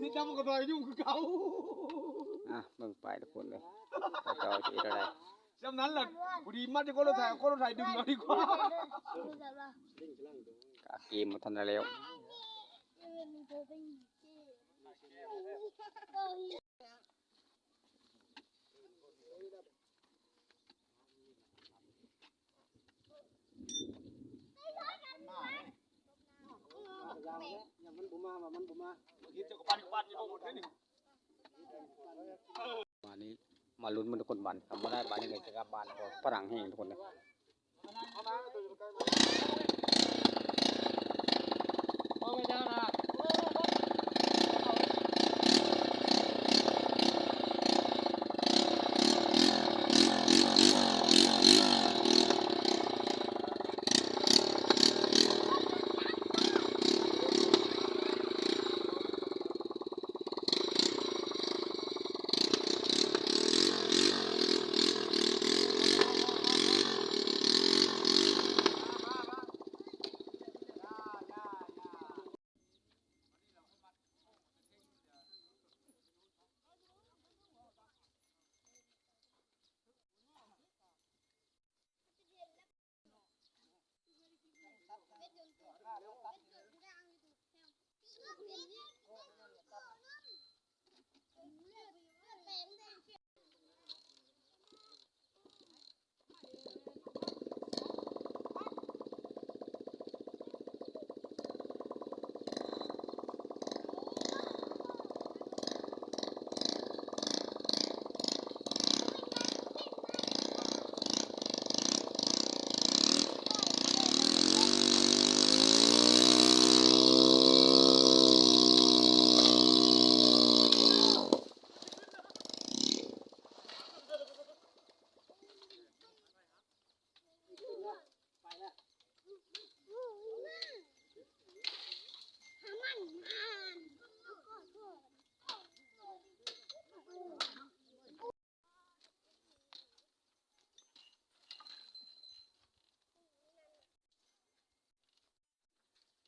ນີ້ຈຳກະດອຍຢູ່ຄືເກົ່າ. ອ່ະ ເບິ່ງໄປທຸກຄົນເອີຍ ເຈົ້າຊິເຮັດແນວໃດ. ຊ່ຳນັ້ນລະ ພໍດີມັດຢູ່ ຄົນລົດໄຖ ຄົນລົດໄຖດຶງເອົາດີກວ່າ. ກະເກມບໍ່ທັນໄດ້ແລ້ວ. ບາດນີ້ມາລຸ້ນເບິ່ງທຸກຄົນ ບາດນີ້ ຄັນບໍ່ໄດ້ ບາດນີ້ກະຈະກັບບ້ານ ເພາະຝຣັ່ງແຮງທຸກຄົນເດີ. ບໍ່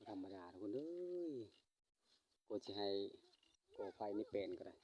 ທຳມະດາທຸກຄົນເອີຍ ກວ່າຊິໃຫ້ກໍໄຟນີ້ເປັນກໍໄດ້.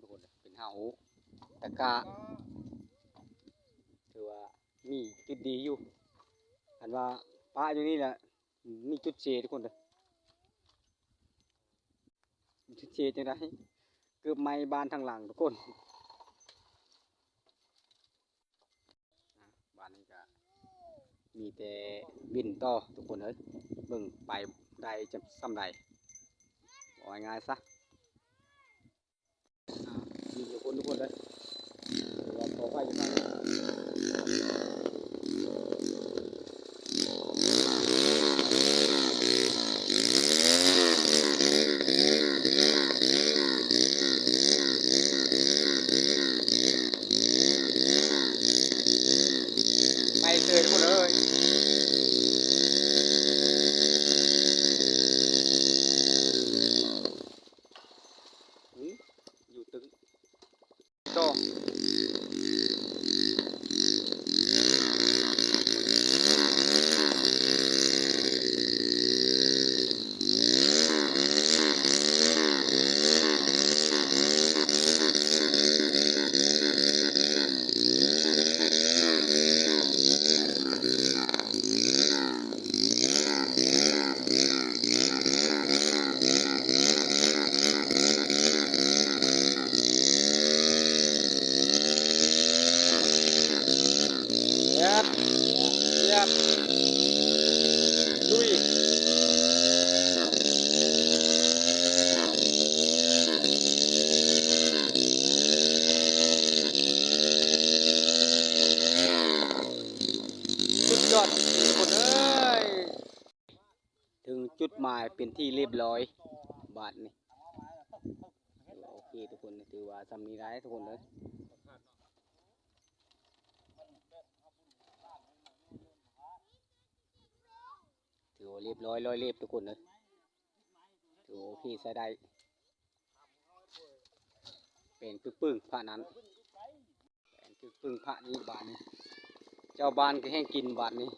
ທຸກຄົນ ເປັນຫ້າໂຮ ແຕ່ກະຖືວ່າມີຈຸດດີຢູ່ ຄັນວ່າປະຢູ່ນີ້ແຫຼະ ມີຈຸດເຊທຸກຄົນເດີ ມີຈຸດເຊຈັ່ງໃດ ເກືອບໄໝ້ບ້ານທັງຫຼັງທຸກຄົນ. ບ້ານນີ້ກະມີແຕ່ວິນຕໍ່ທຸກຄົນເອີຍ ເບິ່ງໄປໄດ້ຈະສ່ຳໃດ ເວົ້າງ່າຍໆຊະ ອ່າ ມີຢູ່ພຸ້ນທຸກຄົນເດີ ຖືວ່າພໍໄຫວຢູ່ເນາະ. ໄປເຊີຍທຸກຄົນເອີຍ ຫື ຢູ່ຕຶງ ຕໍ່ ແຊບ ແຊບ ລຸຍ ສຸດຍອດທຸກຄົນເອີຍ. ເຖິງຈຸດໝາຍເປັນທີ່ລຽບຮ້ອຍບາດນີ້ ຖືວ່າໂອເຄທຸກຄົນ ຖືວ່າຊ່ຳນີ້ໄດ້ທຸກຄົນເອີຍ ຖືວ່າລຽບຮ້ອຍລອຍລຽບທຸກຄົນເອີຍ ຖືວ່າໂອເຄໃຊ້ໄດ້ ແປງຕຶກປຶ້ງພະນັ້ນ ແປງຕຶກປຶ້ງພະນີ້ບາດນີ້ ເຈົ້າບ້ານກໍແຮ່ງກິນບາດນີ້